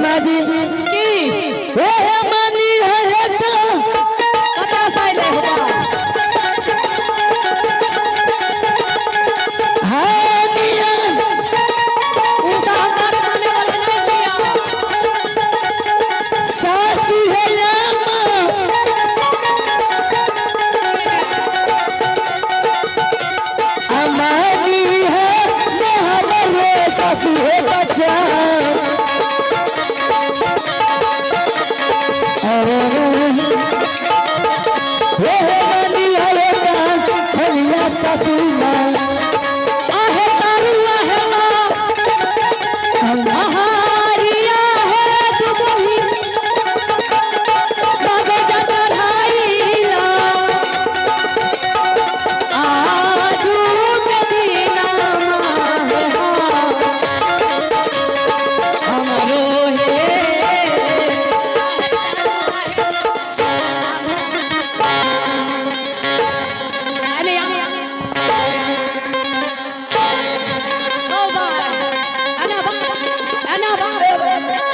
माजी की हे हे मानी हे हे का कतऽ से अयलै हो बा? हानिया उ सब हम बात माने वाला नहीं छियै। सासु हे यामा अमानी है ने हमरे सासु हे बच्चा अरे हे हे मानी है का हरिया सासु माँ आहे तारू आहे माँ, आहारिया है दुबही, बाबे जतराइला, आजू के दिना माहे हाँ, हमरो हे। अरे आ ओ बा एना बा एना बा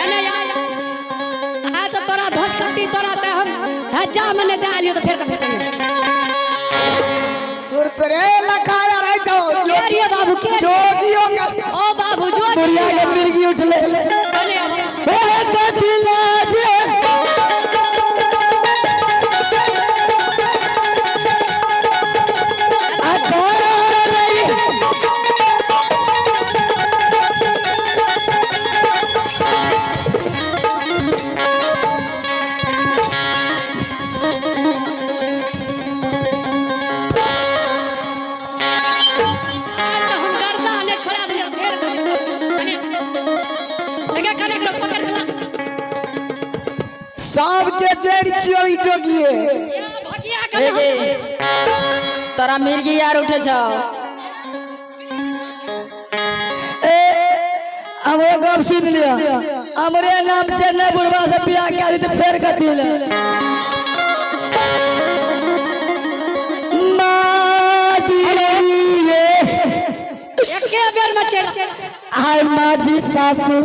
एना या आ तो तोरा ध्वज कट्टी तोरा ते हम हज्जा में नहीं दे आलियो तो फेर कथे कहियो दूर तोरे लखा रहे छौ के रे बाबू के रे? जोगियो का ओ बाबू जो बुढ़िया के मिर्गी उठले अरे अब हे कथी लाज अकारै आ तो हम गर्दा ने छोड़ा दिलियो फेर कथे अने लगे कने करो पकड़ के ला सब के जड़ छियो ई जोगिए या भटिया कने हे गे तोरा मिर्गी यार उठे छौ ए हमरो गप सुन लियो हमरे नाम चेन्नई बुढ़वा से बियाह करी तो फेर कथी ले माजी ये एके बेर में चल आय माजी सासू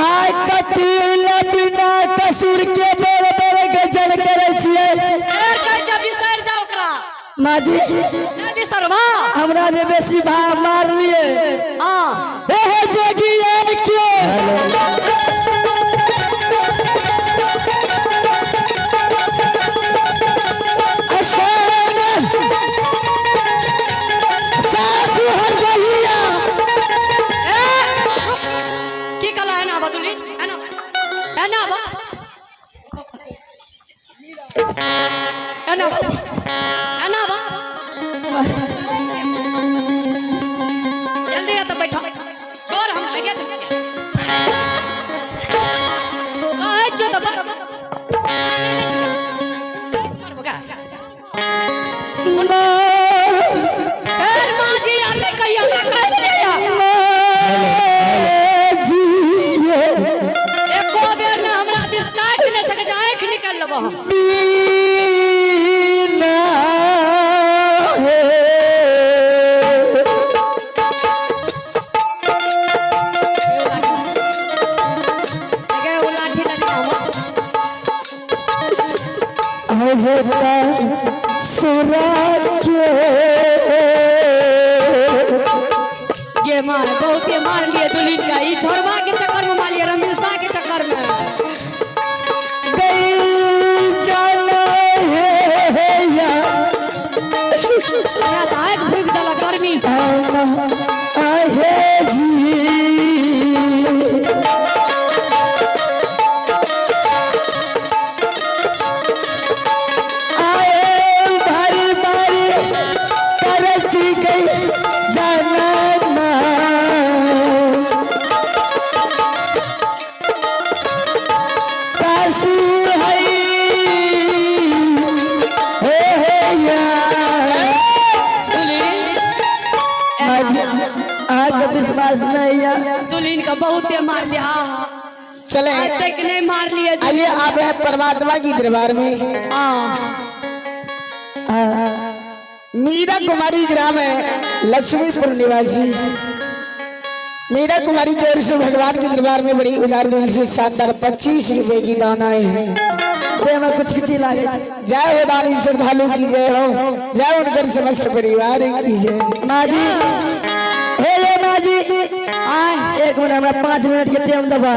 आय कतील बिना कसूर के बेर बेर गजल करै छियै फेर कहै छै बिसरि जा ओकरा माजी नहि बिसरबा हमरा जे बेसी भाव मारलिए हां हे हे जोगी आय के असान सासू हर जहिया ए रुक। की कहला एना बदुली एना एना बा एना बा एना बा जल्दी आ तो बैठो छोड़ हम लगे दै छियै। कहै छियौ तऽ बैठ। मारबो का? फेर माँ जी आर नहि कहिया हमरा कहि देलियै या। एको बेर ने हमरा दिस ताकि नहि सकै छै आँखि निकालि लेबो हम एगो लाठी लगे हमर। गे मार बहुते मार लिए दुल्हन का ई छोड़वा के चक्कर में मार लिए रमेशा के चक्कर में हमरा तऽ आगि फूकि देलक गर्मी से भारी भारी करची गई जाना सासू है हे हे या दुल्हन आज तो विश्वास नहीं है दुल्हन का बहुते मार लिया आहा चले आज तक नहीं मार लिए आइए आप है परमात्मा की दरबार में हाँ मीरा कुमारी ग्राम है लक्ष्मीपुर निवासी मीरा कुमारी की ओर से भगवान के दरबार में बड़ी उदार दिल से शानदार 25 रुपए की दान आए हैं। देह में कुछ किची लागे छै। जय हो दानी श्रद्धालु की जय हो, जय उनकर समस्त परिवार की जय। माँ जी, हे ये माँ जी, आय। एक मिनट, हमरा 5 मिनट के टाइम देबै।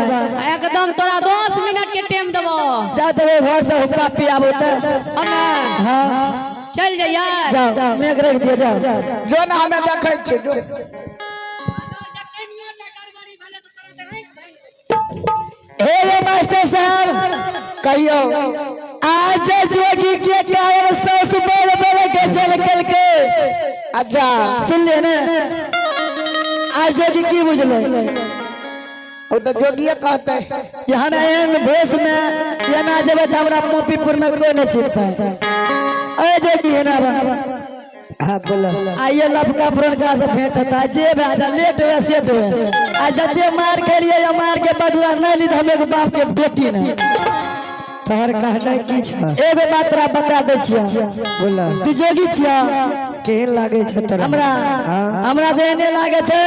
एकदम तोरा 10 मिनट के टाइम देबो। जा देबै घर से हुक्का पियाबो तऽ। हमे हाँ। चल जइयै। जाओ, मेघ रख दियो, जाओ। जो ना हमें देखे छे जो। हे ये मास्टर साहब, कहियो। आज जोगी के कारण सास बड़ बड़ के चल कल के। अच्छा। सुन लिए ने, आज जोगी की बुझले? वो तो जोगिया कहते हैं कि हम एहन भेष में एना जेबै तऽ हमरा मोपीपुर में कोई नहीं चिन्हतै। अरे जोगी है ना बा। हाँ बोलो। आइए लफका पुरनका से भेंट होता है, जे भए जा लेट हुए सेट हुए। आ जते मार के लिए या मार के बदला नहीं ली तऽ हम एगो बाप के बेटी नहीं। तोहर कहना की छ? एगो बात तोरा बता दै छियौ। बोला। तू जोगी छियौ? केहन लागे छ तोरा? हमरा? हाँ। हमरा तऽ एहने लागे छै।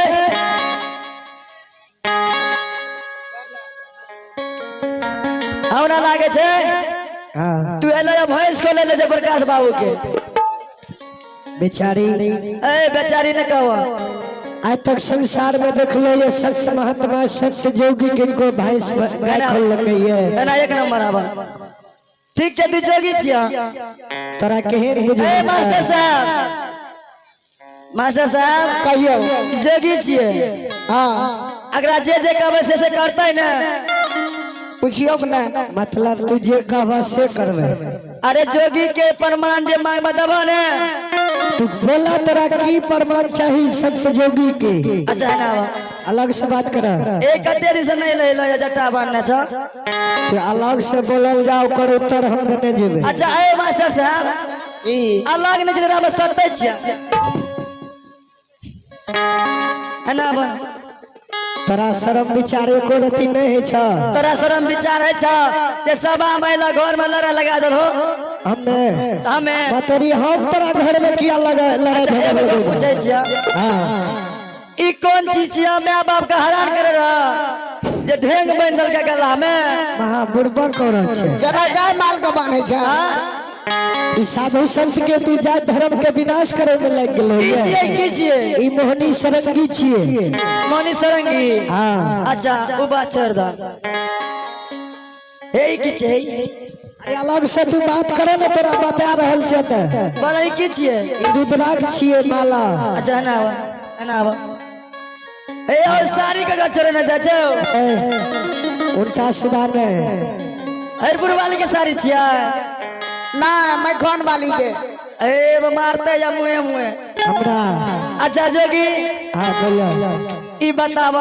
हमरा लागे छै। हाँ। तू एलो या भैंस को ले ले जे प्रकाश बाबू के। बेचारी। ए बेचारी ने कहो। आज तक संसार में देख लो ये संत महात्मा संत जोगी किनको भैंस गाय खोललकै ये। एना एक नंबर आब। ठीक छै, तू जोगी छिया। तोरा केहन बुझल? ए मास्टर साहब, मास्टर साहब। कहियो। जोगी छियै। हाँ। अगरा जे जे कहबै से करतै ने। पूछियो ने। मतलब तू जे कहबा से करबै। अरे जोगी के प्रमाण जे मांगबा देबो ने। तू बोला तोरा की प्रमाण चाही संत जोगी के? अच्छा है ना आब। अलग से बात कर। ए कते दिन से नहीं ले जट्टा बांधने छ। तू अलग से बोलल जाओ, कर उत्तर हम देने जेबे। अच्छा ए मास्टर साहब, अलग नहीं जेकरा में सटै छियै। है ना आब। तोरा शरम विचार एको रति नहीं है छ। तोरा शरम विचार है छ जे सभा महिला घर में लड़ा लगा दल हो। हमे? हमे। बतरी हम तोरा घर में किया लगा लड़ाई अच्छा, झगड़ा एगो लगेबो? पूछै छियै। हाँ। ई कोन चीज छियै my बाप के हैरान करे रह जे ढेंग बांधि देलकै गला में? महा बुड़बक औरत छै। जरा गाय माल के बांधे छै। हाँ? ई साधु संत के तू जात धर्म के विनाश करे में लग गेलो। की छियै, की छियै? ई मोहनी सरंगी छियै। मोहनी सरंगी? हाँ। अच्छा उ बात छोड़ द। हे ई की छियै? अरे अलग से तू बात करे ने, तोरा बता रहल छै तऽ। बोल, ई की छियै? ई रुद्राक्ष छियै माला। अच्छा एना आब, एना आब। ए और साड़ी के गचरे न जाइ छै। ए, उल्टा सीधा नहीं। हरिपुर वाली के साड़ी छियै? ना, मैखन वाली के। ए वो मारते या मुहे मुहे। हमरा। अच्छा जोगी। हाँ बोलो। ई बताब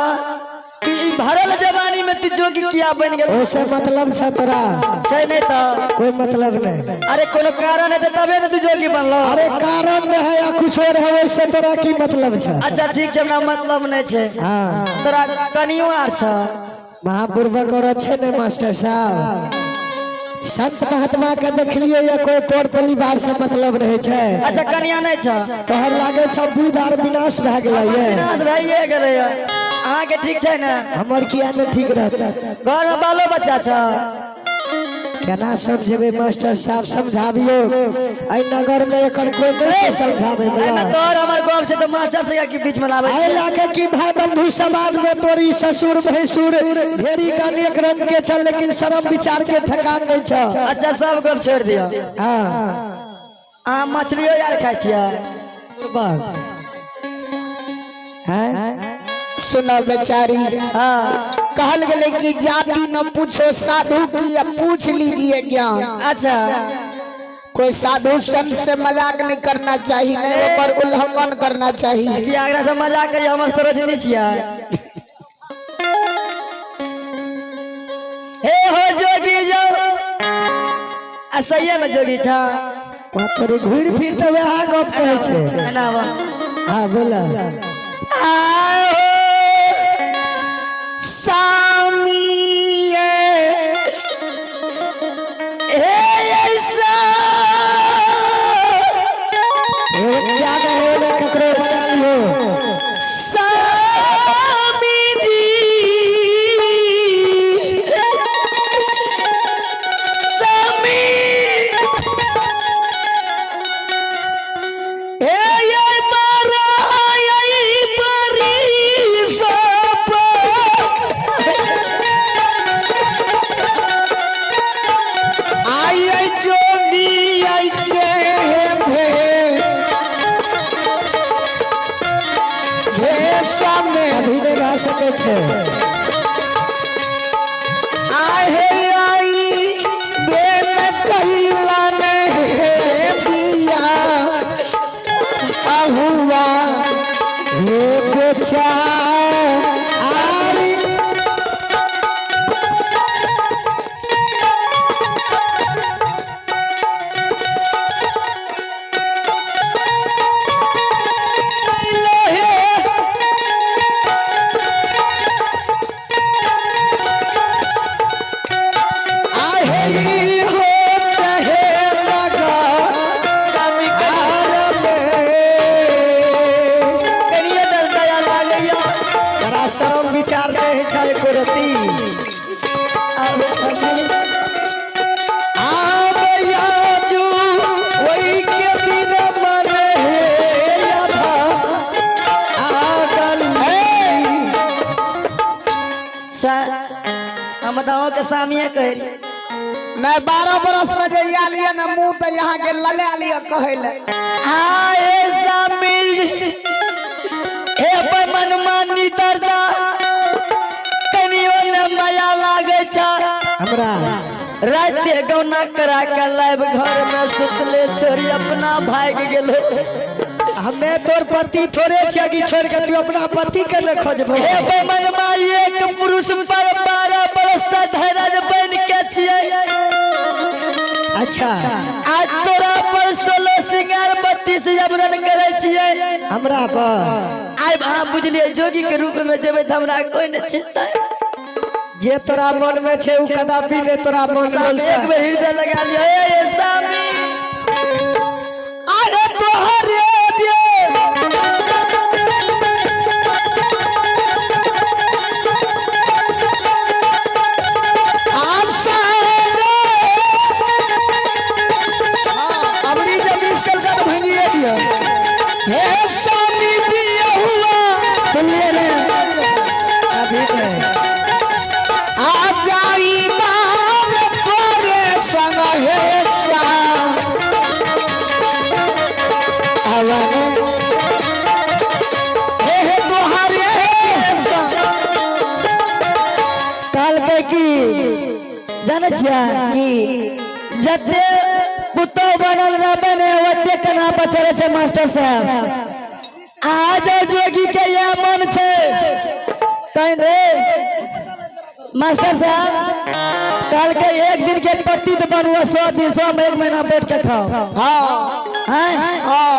कि ई भरल जवानी में तू जोगी किया बन गेल? ओसे मतलब छै तोरा? छै नहीं तो। कोई मतलब नहीं। अरे कोनो कारण है तबे ने तू जोगी बनलो। अरे कारण में है या कुछ और है, वैसे तोरा की मतलब छै? अच्छा ठीक छै, हमरा मतलब नहीं छै। हाँ। तोरा कनियो आर छ? महापूर्वक औरत छै ने मास्टर साहब। संत महात्मा के देखलिए या कोई पर परिवार से मतलब रहे छै? अच्छा कनिया नहीं छ? तोहर लागे छ बुध आर विनाश भए गेलै ये। विनाश भइए गेलै ये। अहाँ के ठीक छै ने? हमर किया ने ठीक रहता? घर में बालो बच्चा छ? केना समझेबै मास्टर साहब, समझाबियो। एहि नगर में एकर कोई नहीं छै समझाबै एहिमे वाला। तोहर हमर गप छै तऽ मास्टर से की बीच में लाबै? एहि लाके कि भाई बंधु समाज में तोरी ससुर भैंसुर ढेरी का अनेक रंग के छल, लेकिन शरम विचार के थकान नहीं छ। अच्छा सब गप छोड़ दियो। हाँ। अहाँ मछलियो यार खाइ छियै? हैं? सुनो बेचारी। हाँ। कहल गेलै कि जाति न पूछो साधु की, अब पूछ लीजिए ज्ञान। अच्छा। कोई साधु संत से मजाक नहीं करना चाहिए, नहीं ओकर उल्लंघन करना चाहिए। कि आगरा से मजाक करियो, हमर सरोजनी छियै। हे हो जोगी जो आ सहिए में जोगी छ। तोरी घूर फिर तऽ वएह गप कहै छै। एना आब। हाँ बोला। आहो सामी हे ऐसा ए क्या कहे ले ककरो बना लियो। सामी अरे जोगी आइते हे भेष में कभी नहीं भए सकै छै। आहे आई बेन कैला ने बिया अहुआ हे बेचारी। आहे हो हे मगा आर में। कनिए दर दया लागैया। तोरा शरम विचार नहीं छै एको रती। आब स्वामी, आब याजू ओहि के दिन मन हे अभा आगल। हम दाओ के सामिए कह रही। मैं 12 बरस में जे आलिए न मुंह तो यहाँ के लले आलिए कहले। आए स्वामी, हे पर मनमानी दर्दा कनियो न माया लागे छा। हमरा राते गौना करा के लाइव घर में सुतले छोरी अपना भाग गेलो। हमे तोर पति थोड़े छियै कि छोड़ के तू अपना पति के न खोजबो। हे मनमा एक पुरुष पर 12 बरस से धैर्य बन के छियै। अच्छा। आज तोरा पर 16 सिंगार 32 जबरन करे छियै। हमरा पर आइ अहाँ बुझलियै जोगी के रूप में जेबै तऽ हमरा कोई नहि चिंता। जे तोरा मन में छै उ कदापि ने तोरा मन स्वामी, में। एक बेर हृदय लगा लियो। ए स्वामी, अरे तोहरे जे आशा रे। हाँ, अबरी जब 20 कल का तो भंगिए दिया हे स्वामी दिया हुआ। सुनलिए ने? अभी नहीं। आ जाई बाप तोरे संग हे श्याम अवन हे हे तोहरे संग। कहलकै की जानै छियै की जते पुतोह बनल रहबै ने ओते केना बचल छै मास्टर साहब। आज जोगी के यह मन छै कहीं रे मास्टर साहब। कहलकै एक दिन के पति तो बनुआ 100 दिन 100 में 1 महीना बैठ के खाओ। हाँ हैं हाँ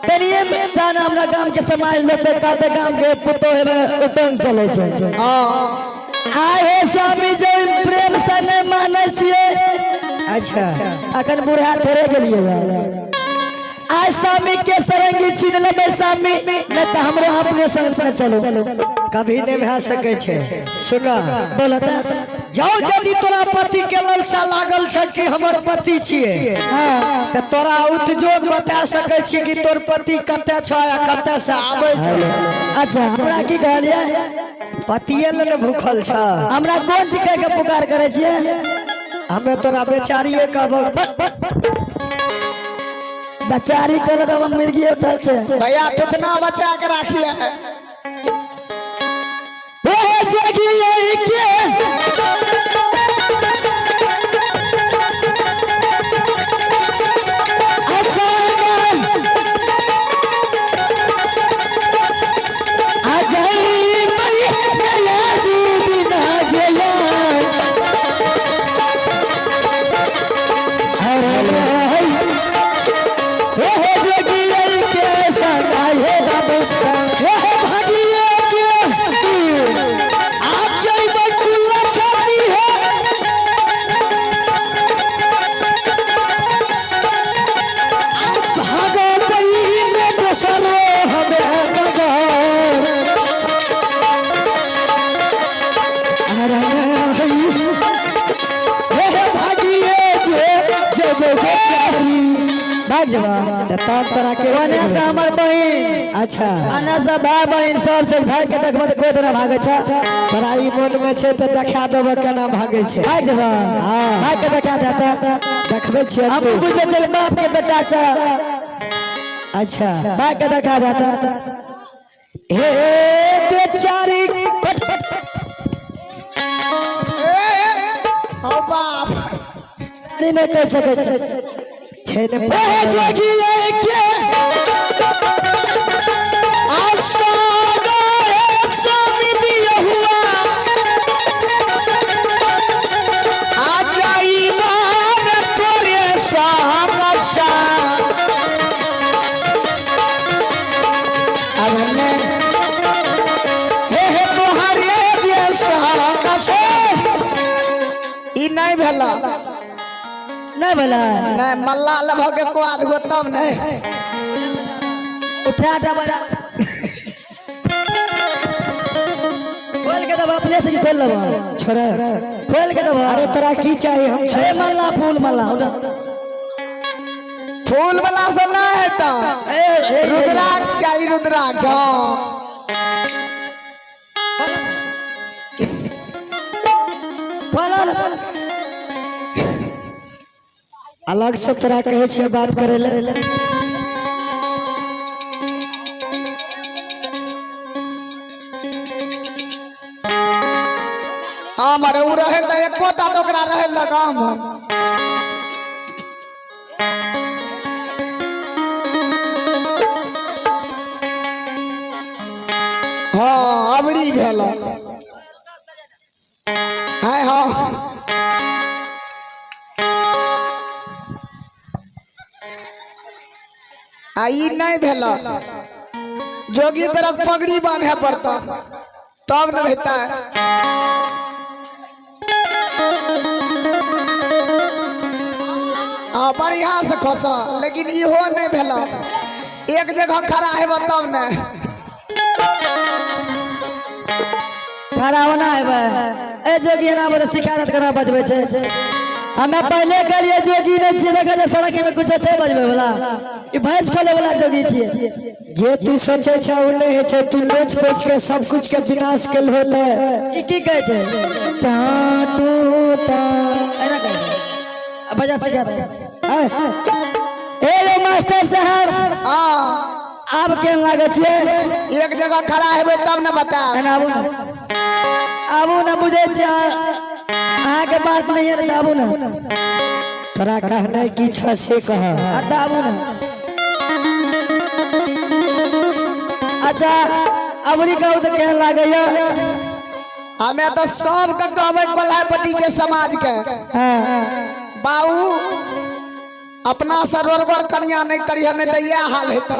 कनिए दाना हमरा गाम के समाज लोग कहते गाम के पुतोह हेबे उटंग चले छै। हाँ आय हे स्वामी, जो प्रेम से नहीं मानै छियै। अच्छा। अखन बूढ़ा थोड़े गेलियै। आय स्वामी के सरंगी छीन लेबै स्वामी, नहीं तऽ हमरो अपने संग न चलो। कभी नहीं भए सकै छै। सुन बोलो तऽ। जाओ, यदि तोरा पति के ललसा लागल छै कि हमर पति छियै हाँ तऽ तोरा उतजोग बता सकै छी कि तोर पति कतऽ छ आ कतऽ से आबै छै। अच्छा, हमरा की कहलियै? पतिये लए ने भूखल छ। हमरा कोन चीज कह के पुकार करै छियै? हमे तोरा बेचारिये कहबो। बेचारी कहल तऽ हम मिर्गी उठल छै। भैया कितना बचा के राखिए है। ओ जोगी यही के हे भागिये जे आप जइबै कुल्ला छाती। भाग जेबा। तऽ तब तोरा के ओने से हमर बहिन, अच्छा, ओने से भाय बहिन सब छै, भाग के देखबो तऽ कोइ तोरा भागै छै। तोरा ई मन में छै तऽ देखा देबो केना भागै छै। भाग जेबा। हाँ। भाग के देखा देता। देखबै छियै। हम तू बुझबै तेरे बाप के बेटा छै। अच्छा, भाग के देखा देता। हे बेचारी, ओ बाप। नहीं, नहीं कह सकै छै। छै ने। ए जोगी के आशा गए स्वामी बियहुआ, आ जाई मान तोरे संग सा। अब हमने हे हे तोहरे जे संग से ई नहीं भेला। नहीं भला? नहीं, मल्ला लभ के को आध गो तब नहीं। उठा उठा बजा, खोल के दबा अपने से की खोल लेबा? छोड़ा। खोल के दबा। अरे तोरा की चाही? हम अरे मल्ला, फूल मल्ला उठा। फूल वाला से नहीं है तो ए, ए, ए, रुद्राक्ष चाहिए, रुद्राक्ष। हाँ। खोलो ना। अलग से तोरा कहै छियै बात करे ले। आम अरे उ रहे तऽ एकोटा तऽ ओकरा रहे लग आम। हाँ, अबरी भेल है। हाँ, आ ई नहीं भेल जोगी, तरफ पगड़ी बांधे पड़ता तब न हेतै। आ बढ़िया से खोस, लेकिन इहो नहीं भेल। एक जगह खड़ा हेब तब ने। खड़ा होना है बे। ए जोगी, एना बजे सिखा देत केना बजबै छै। हमे पहिले कहलियै जोगी नहि छियै, देखै छै सड़क में कुछो छै बजबै वाला? ई भैंस खोले वाला जोगी छियै। जे तू सोचे छै ओ नहि होइ छै। तू नोच पोच के सब कुछ के विनाश केलहो तऽ। ई की कहै छै? टा टू टा एना कहै छै। आ बजा सिखा दे। ऐ, ए यो मास्टर साहब। आ आब केहन लागै छियै? एक जगह खड़ा हेबै तब ने बता। एना आबू ने, आबू ने। बुझै छियै अहाँके बात नहीं है तऽ आबू ने। तोरा कहनाइ की छ से कह। आ तऽ आबू ने। अच्छा, अबरी कहू तऽ केहन लागैया? हमे तऽ सबके कहबै, कोल्हापट्टी के समाज के, बाबू, अपना से रोड़गोड़ कनिया नहीं करिह, नहीं तऽ इएह हाल हेतौ।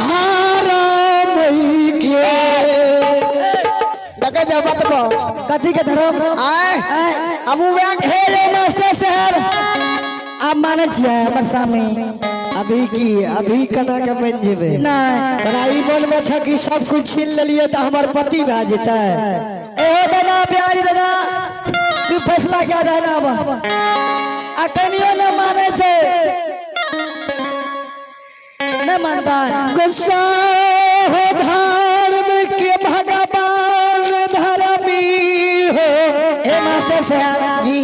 धर्म के देखे जे बतबो। कथी के धर्म? आय अब उ वएह। हे यो मास्टर साहब, आप मानै छियै हमर स्वामी? अभी की, अभी केना के बनि जेबै? नहीं। तोरा ई मन में छ कि सब कुछ छीन लेलियै तऽ हमर पति भए जेतै? एहो दादा, प्यारी दादा, तू फैसला क्या देना अब? आ कनियो न मानै छै, नहीं मानता। गुस्सा हो धर्म के भगवान धर्मी हो। हे मास्टर साहब। जी।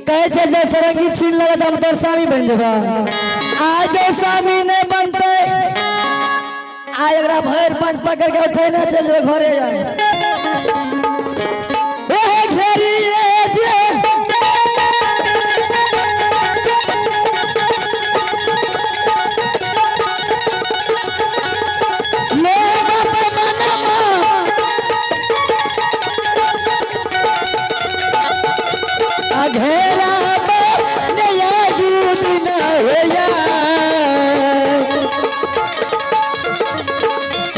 कहै छै जे सरंगी छीन लेबै तऽ हम तोर स्वामी बनि जेबै। आज जे स्वामी नहि बनतै, आज एकरा भरि पाँच पकड़ के उठेने चलि जेबै घरे जाय। ओहे घेरिये जे ले बाप मनमा अघेरा नया जूद न होया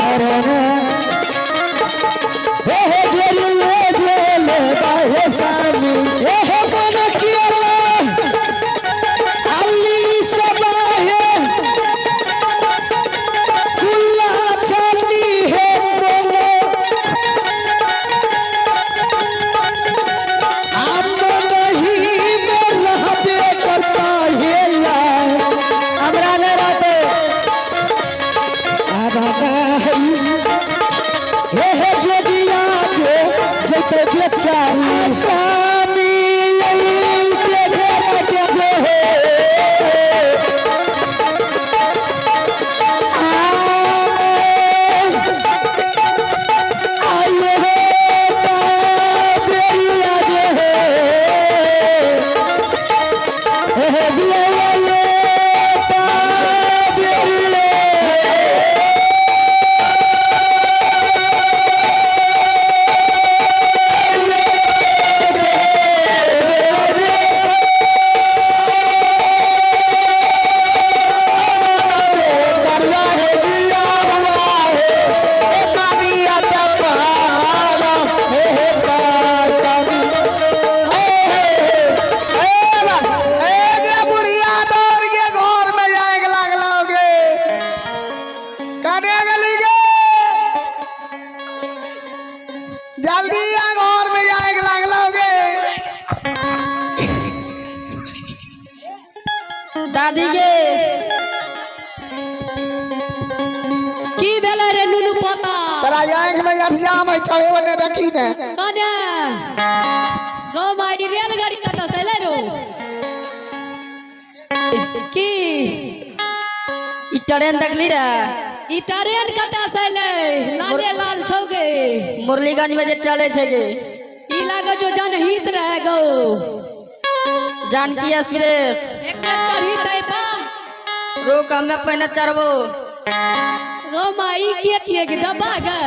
अरे हे हे घेरिये जेल बाहे स्वामी। हे हे मन किया अली सबाहे कुल्ला चांदी है बोलो हम नहीं में रहबे करता। दिया हुआ बुढ़िया दौड़ के घर में जाए के लागलो गे। कने गली गे, जल्दी आ घर में जाए के लागलो गे। दादी के की भेलै रे नुनू पोता? तोरा आँख में अरजाम है, चढ़े ओने देखी ने। कने गौ माई, रेलगाड़ी कतऽ से एलै रो की? ई ट्रेन देखली रे? ई ट्रेन कतऽ से एलै, लाले लाल छौ गे? मुरलीगंज में जे चले छै गे। ई लागै छौ जनहित रहे गौ। जानकी एक्सप्रेस। एक बेर चढ़ी तै पा। रुक, हमे पहिने चढ़बो। गौ माई, ई के छियै कि डब्बा गे?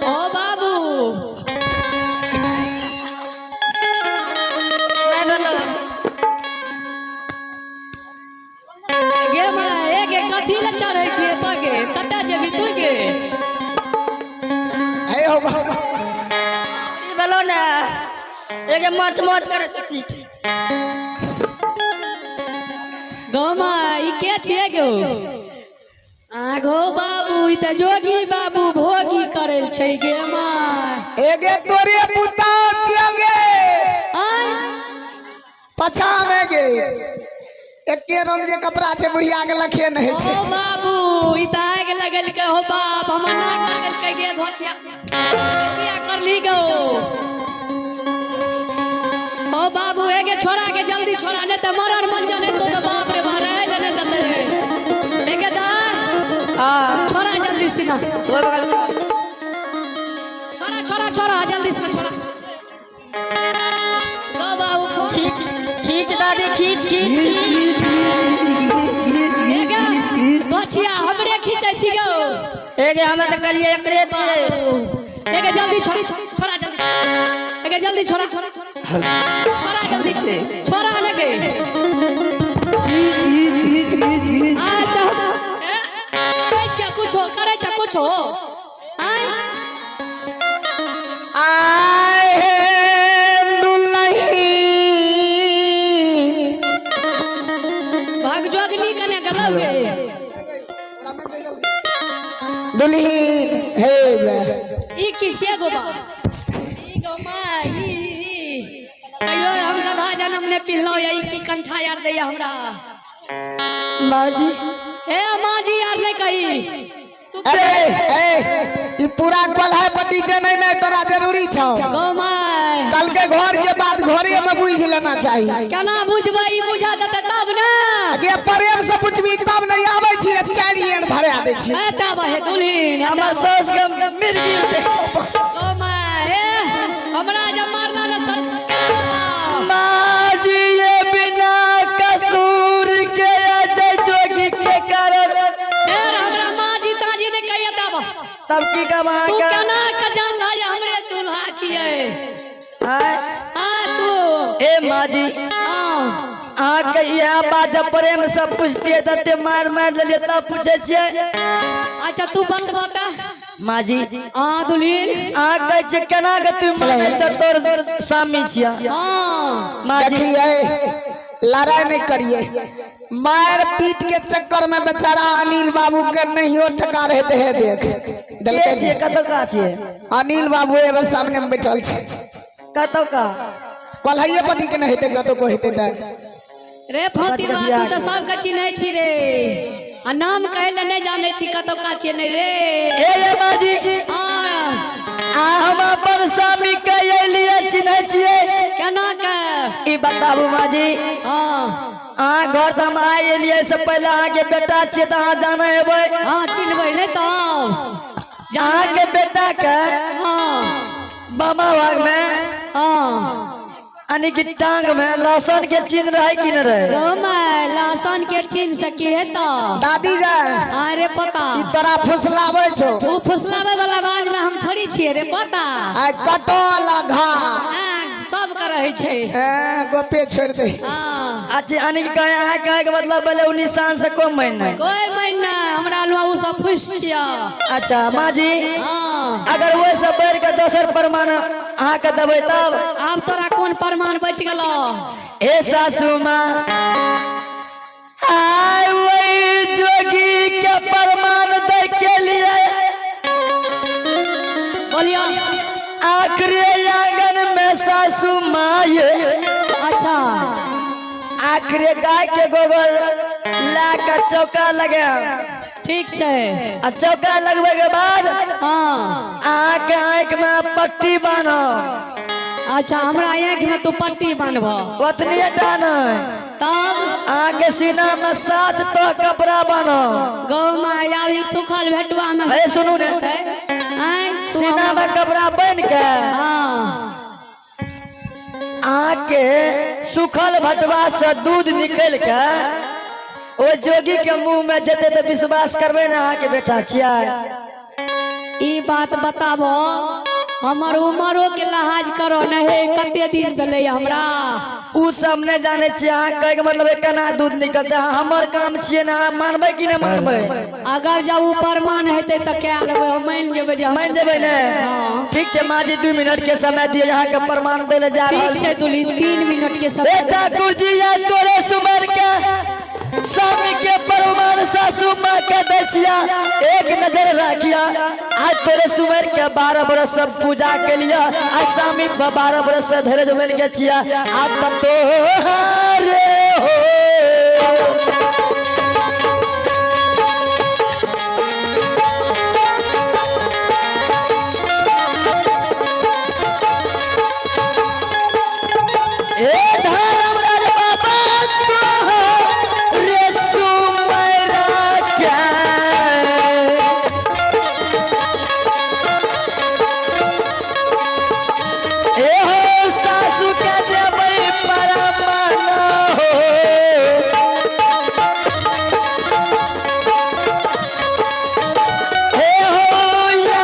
ओ बाबू। नहि भेलो। गे माय, ए गे, कथी लए चढ़ै छियै एतऽ गे? कतऽ जेबही तू गे? हे हो बाबा। ई भेलो ने, एगे मच मच करे छै सीट। गौ माय, ई के छियै गो? आ गो बाबू, ई तऽ जोगी बाबू भोगी करै छै गे माय। एगे तोरे पुता छियो गे। आय? पछा में गे एके रंग के कपड़ा छै, बुढ़िया के लखे नहीं ओ छै। बाबू, ई तऽ आगि लगेलकै हो बाप, हमर नाक लगेलकै गे। धोछिया किया करली गो? ओ बाबू, एगे छोड़ा के, जल्दी छोड़ा, नहीं तऽ मरन मंजन हेतौ तऽ बाप रे बाप, रहै लए नहि देतै। एगे दा। हाँ। छोड़ा जल्दी से ना। ओहि बगल चल। छोड़ा छोड़ा छोड़ा, जल्दी से छोड़ा गो बाबू। खींच खींच दादी, खींच खींच खींच। एगे बचिया, हमरे खींचै छी गो? एगे हमे तऽ कहलियै एकरे छियै। एगे जल्दी छोड़ा छोड़ा जल्दी, एगे जल्दी छोड़ा छोड़ा छोड़ा, जल्दी छोड़ा ने गे। आज तऽ ए, करै छै कुछो, करै छै कुछो आय? आए हे दुल्हन। भाग जोगनी कने गलौ गे। दुल्हन हे बे। ई की छियै गो बा? ई गो माय, ई ई। कहियो हम गधा जनम ने पिलहुँ या ई की कंठा यार दैया हमरा। माजी। हे माँ जी यार, नहीं कही तू। ए ए, ई पूरा कोल्हाई पट्टी छै। नहीं नहीं, तोरा जरूरी छौ। गौ my. कल के घर के बात घरे में बुझ लेना चाहिए। केना बुझबै? ई बुझा देतै तब ने। गे, प्रेम से पूछबी तब नहीं आबै छी, चारि एन धरा दै छी। ए तब हे दुल्हिन। हमर सास के मिर्गी उठे। गौ my, ए हमरा जब मारला ने सर। माजी, ये बिना कसूर के अजय जोगी के कारण। फेर हमरा माँ जी ताजी ने कहिया तब। तब की कमा तू के केना के जानला जे हमरे दुल्हा छियै? आय? आ तू। ए माजी। हाँ। अहाँ के इएह बात जब प्रेम से पूछतियै तते मार मार लेलियै, तब पूछै छियै। अच्छा, तू बत बता। माजी। हाँ दुल्हिन। अहाँ कहै छियै केना के तू मानै छ तोर स्वामी छियै? हाँ। माजी। देखिए, लड़ाई नहीं करिए। मार पीट के चक्कर में बेचारा अनिल बाबू के नहीं टका रहते हैं, देख। के देलकै। छियै? कतौ का छियै? अनिल बाबू एगो सामने में बैठल छै। कतौ का? कोल्हाइए पट्टी के नहीं हेतै, कतौ को हेतै तऽ। रे फतिमा, तू तऽ सबके चिन्है छी रे, आ नाम कहै लए नहि जानै छी, कतौ का छियै नहि रे। ए ये माजी। हाँ। आ हम अपन स्वामी के एलियै चिन्है छियै। केना के? ई बताबू माजी। हाँ। अहाँ घर तऽ हम आइ एलियै से पहिले अहाँके बेटा छियै तऽ अहाँ जानै हेबै। हाँ, चिन्हबै नहि तब? अहाँके बेटा के हाँ। बाबा भाग में हाँ। यानी कि टांग में लहसुन के चिन्ह रहे कि न रहे? गौ my, लहसुन के चिन्ह से की हेतौ? दादी जाय। अरे पोता, ई तोरा फुसलाबै छौ। उ फुसलाबै वाला बाज में हम थोड़ी छियै रे पोता। आइ कटल घा। हाँ, सब के रहै छै। ए, गोपे छोड़ि दे। हाँ। अच्छा, यानी कि कहे अहाँ कहे के मतलब भेलै उ निशान से कम मानि नहि? कोई मानि नहि, हमरा लुआ उ सब फुस छियै। अच्छा माँ जी, हाँ। अगर ओहि से बढ़ि के दोसर प्रमाण अहाँ के देबै तब? आब तोरा कोन प्रमाण बचि गेलौ? हे सासू माँ, आय वही जोगी के प्रमाण दै के लिए बोलियो। आखिरी आंगन में सासू माँ ये। अच्छा। आखिरी गाय के गोबर ला के चौका लगे। ठीक छै। आ चौका लगबे के बाद हाँ। अहाँ के आँख में पट्टी बान्हो। अच्छा, हमरा आँख में तू पट्टी बान्हबो? ओतनी टा नहीं। तब? अहाँ के सीना में 7 तो कपड़ा बान्हो। गौ my, आब ई सुखल भेटुआ में अरे सुनू ने। आँय, तू सीना हमरा में कपड़ा बान्हि के हाँ। अहाँ के सुखल भटवा से दूध निकल के ओ जोगी के मुंह में जेते तो विश्वास करबे ना अहाँ के बेटा छियै? ई बात बताबो, हमर उमरो के लिहाज करो नहीं, कते दिन भेलै हमरा? उ सब नहीं जाने छियै। अहाँ कहे के मतलब है केना दूध निकलते? हमर काम छियै ना, अहाँ मानबै कि नहि मानबै? अगर जब उ प्रमाण हेतै तऽ कए लेबै, हम मानि जेबै जे हम- मानि जेबै ने? हाँ। ठीक छै माँ जी, 2 मिनट के समय दियौ, अहाँ के प्रमाण दै लए जा रहल ठीक छै छी। दुल्ही, 3 मिनट के समय। ए ठाकुर जी, या तोरे सुमर के स्वामी के प्रमाण सासू माँ के दै छिया, एक नजर राखिया। आज तोरे सुमर के 12 बरस सब पूजा के लिए, आज स्वामी पर 12 बरस से धैर्य बन के छिया। आज तक तो हारे हो। ए धर्म राज बाबा तोहरे सुमर के। ए हो सासू के देबै परमान हो। हे हो या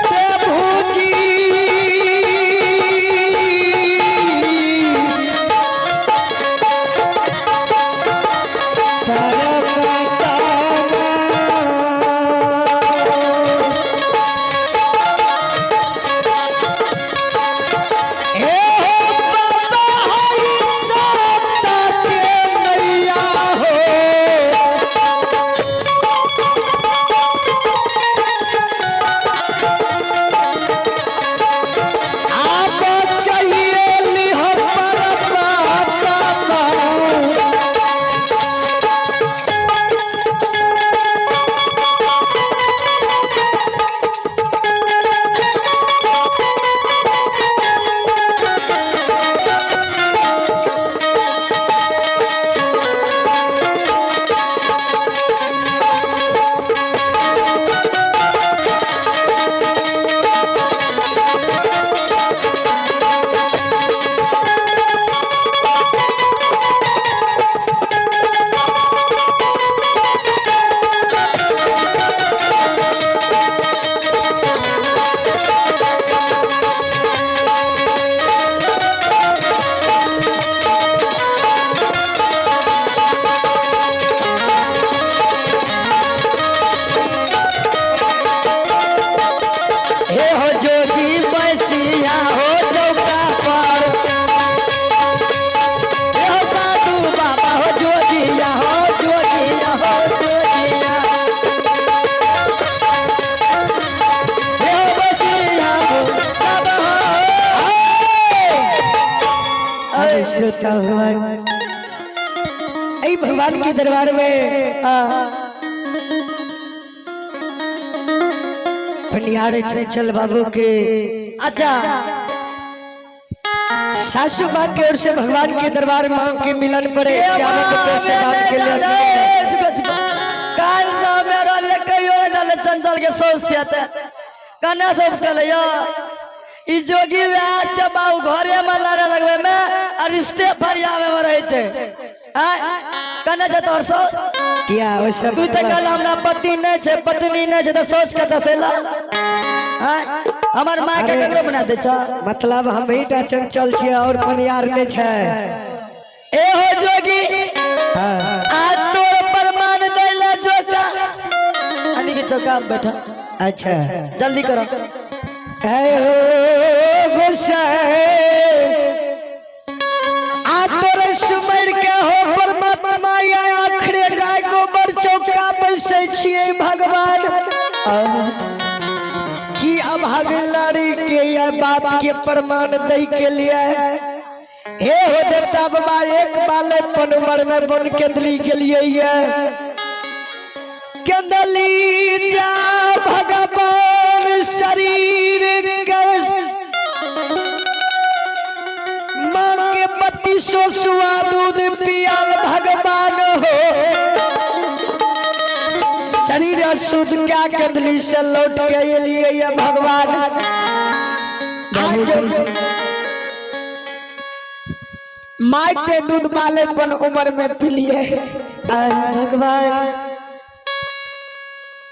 प्रभु जी हे हो बाबा हरि सत्ता के नैया हो। आप चाहिए लिह परमात्मा। हे हो जोगी बसिया हो चौका पर, हे हो साधु बाबा हो जोगिया हो जोगिया हो जोगिया, हे हो बसिया हो सब हो। अरे श्रोता भगवान, ऐ भगवान के दरबार में पंडियार चंचल बाबू के अच्छा। सासू माँ की ओर से भगवान के दरबार माँ के मिलन पड़े 51 रुपये से दान के लिए। काल से हमे रहलियै कहियो नहि जानले चंचल के सौस छियै तऽ कन्या सब कहले यौ ई जोगी वएह छै बाबू घरे में लड़े लगबे में आ रिश्ते फरियावे में रहै छै आय कन्या छै तोहर सौस? किया वैसे? तू तऽ कहल हमरा पति नहि छै, पत्नी नहि छै, तऽ सौस कतऽ से ला? आय हमर माय के अरे। ककरो बना दै छ? मतलब हम ही टा चंचल छियै और पनियार नहि छै। ए हो जोगी। हाँ। आ तोर प्रमाण दैला चौका अनी के चौका में बैठा। अच्छा। जल्दी करो। ऐ हो गोसाई, आ तोरे सुमर के हो परमात्मा या आखरे गाय गोबर चौका बैसै छियै भगवान की अभागलारी के या बात के प्रमाण दै के लिए। हे हो देवता बाबा, एक बाले पनुमर में बन केंदली के लिए ये केंदली जा भगवान शरीर के माँ के पति सोसुआ दूध पियाल भगवान हो शरीर अशुद्ध क्या कंदली से लौट के लिए ये भगवान आज। माय के दूध बालेपन उम्र में पिलिए। भगवान।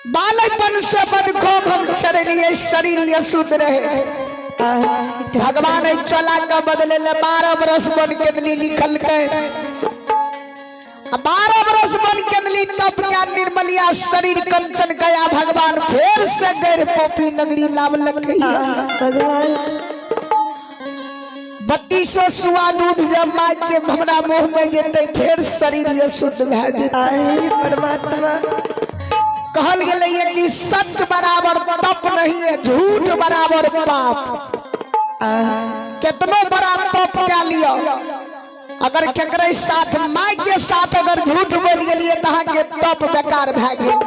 बालकपन से बदखोब हम चढ़लिए, शरीर अशुद्ध रहे। भगवान एहि चला के बदले ले 12 बरस बन के दिली लिखल के 12 बरस बन के दिली, तब क्या निर्मलिया शरीर कंचन गया भगवान फिर से गैर पोपी नगरी लावलक। भगवान। 3200 सुआ दूध जब माय के हमरा मुंह में जेतै, फिर शरीर अशुद्ध भए जेतै। आई परमात्मा। कहल गेलै ये कि सच बराबर तप नहीं है, झूठ बराबर पाप। कितनो बड़ा तप क्या लियो, अगर केकरे साथ, माय के साथ अगर झूठ बोल गेलिए तऽ अहाँके तप बेकार भए गेल।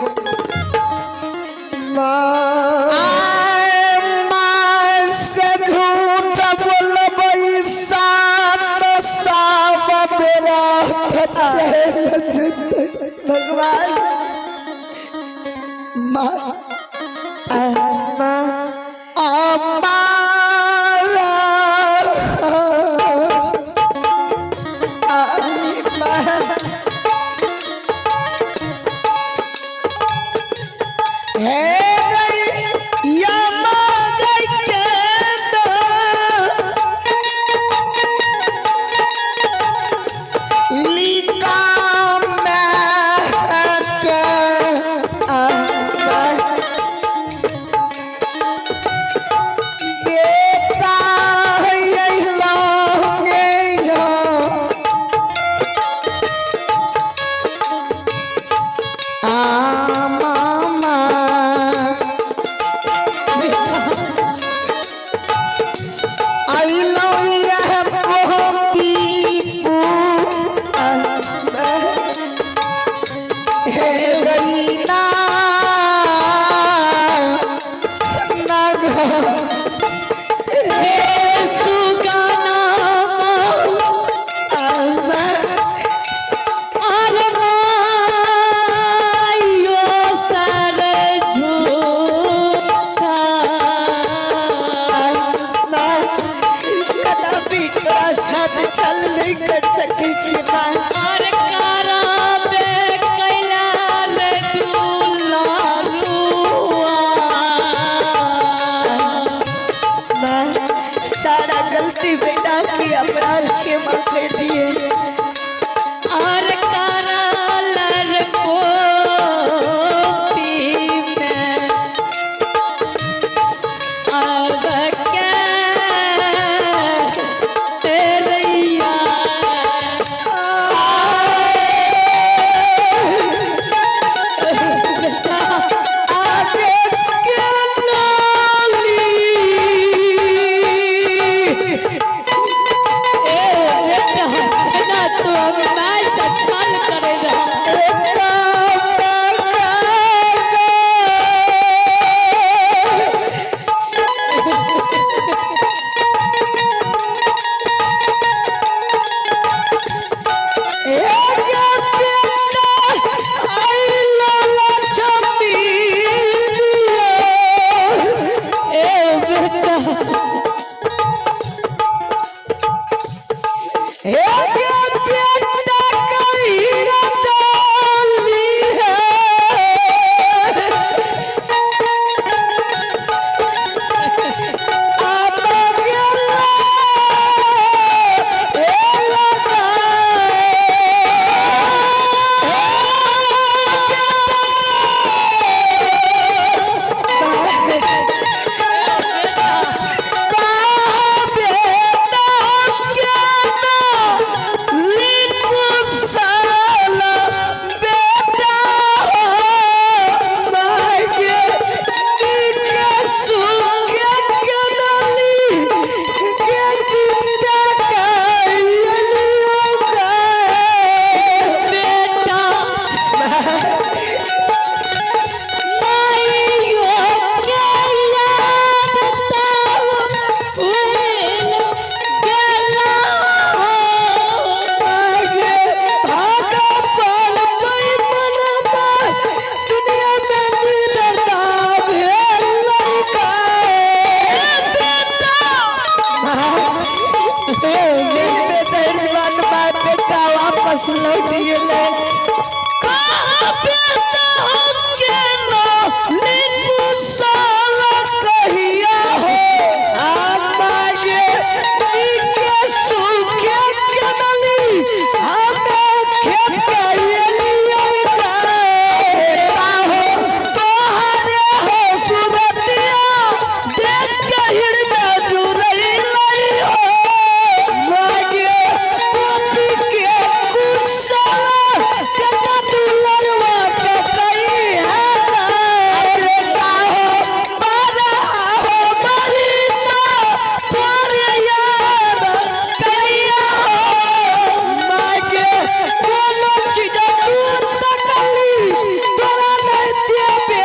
आय माय से झूठ बोलबै सात साव बेरा चल जेतै। भगवान। माँ। माँ। अमारा। माँ। हे गई यमा गई के लिका में के बेटा अइलौंगे आ मामा अइलौं यह मोहती हे गई ना नग हे सुगाना अरे मायो सर झूठा। कदापि तोरा साथ चल नहीं कर सकै छी माँ। और कराबे कैला रे दुलारुआ। माँ, सारा गलती बेटा की अपराध क्षमा कर दिए। और करालर कोपी में अब के तेरैया। आगे के लाली। ए बेटा, बेटा तू हम माय से छल करे रहा। वापस लौट गेलै। कहाँ बेटा हमके न लिकुशल कहिया हो आमागे नीके सुखे केनली हमे खेपैलियै बेटा हो तोहरे हो सुरतिया देख के हृदय जुड़ैलै हो मागे पपी के कुशल केतना दुलरवा के कही है बेटा हो बड़ा हो बरिसा तोरे याद कहिया हो मागे कोनो चीज तू तकली तोरा नहीं देबे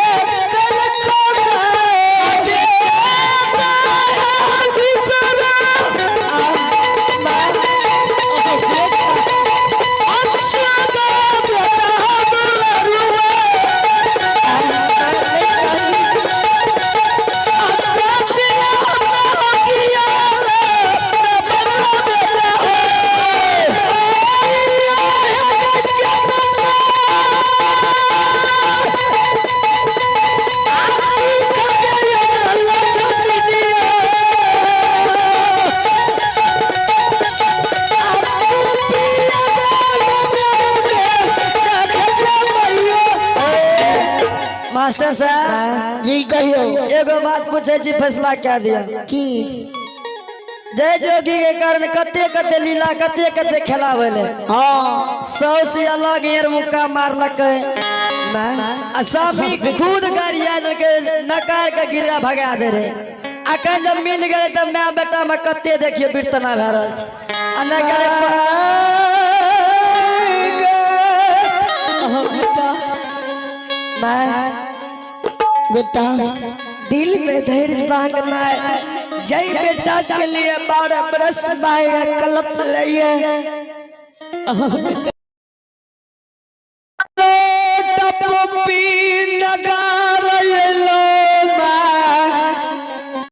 कर मास्टर साहब जी कहियो। एगो बात पूछे छी, फैसला क्या दिया? की? जय जोगी के कारण कते कते लीला, कते कते खेला भेलै। हाँ। 100 से अलग एर मुक्का मारलकै आ स्वामी खुद गाड़िया देलकै, नकार के गिरा भगा दे रहे। अखन जब मिल गेलै तब my बेटा में कते देखियो बीरतना भए रहल छै आ नहि गेलै। माय बेटा दिल में धैर्य बांध माय, जय बेटा के लिए 12 बरस माय कलप लिए।